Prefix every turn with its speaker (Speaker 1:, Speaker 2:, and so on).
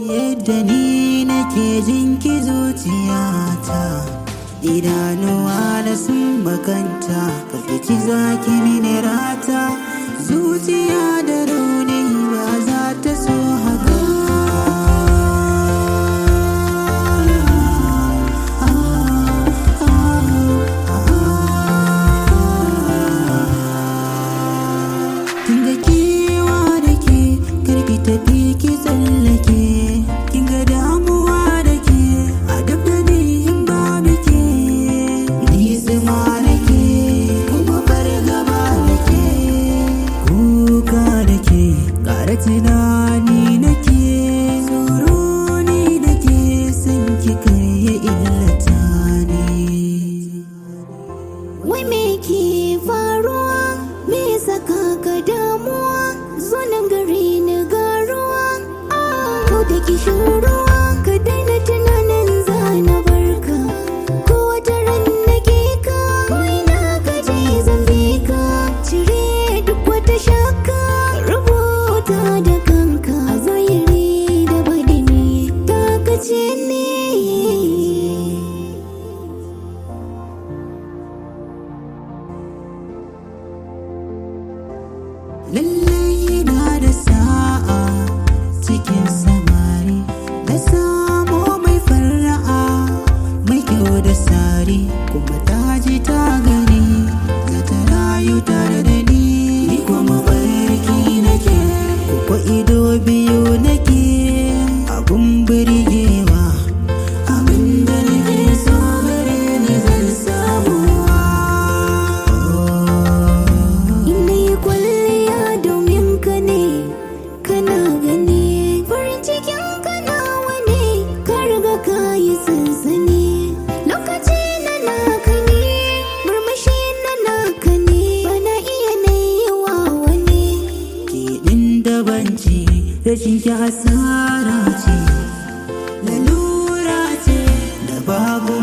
Speaker 1: Yadda ni nake jinki zuciyata, idanuwa na sun makanta, karkici zaki mini rata, zuciya da rauni ba za ta so haka. Kinga kewa da ke, karki tafi ki tsallake, kinga damuwa da ke, a duk da ni in babu ke, ni zuma nake, kuma fargaba nake, kuka nake, ƙara tunani nake, tsoro ni nake, san ki karya illata ni.
Speaker 2: Wai me ke faruwa? Me saka ka damuwa? Zo nan gare ni garuwa. Ah, ko da kishin ruwa, ka daina tunanin zana barka. Ko wata ran nake ka, ko ina ka je zan bi ka. Cire duk wata shakka, rubuta da kanka. A zahiri da baɗini, ta kace ni.
Speaker 1: Lallai ina da sa'a cikin samari, na samo mai fara'a, mai kyau da sari, kuma ta ji ta gani, za ta rayu tare da ni. Ni kuma barki nake, kuwa ido biyu nake, abun birgewa, abin da nake so gare ni zan samuwa.
Speaker 2: Ina yi kwalliya domin ka ne, kana gani farin cikin ka nawa ne, ka riga ka yi sansani. Lokaci na naka ne, murmushi na naka ne, bana iya na yi wa wani.
Speaker 1: Ke ɗin daban ce, rashin ki asara ce, lalura ce da babu.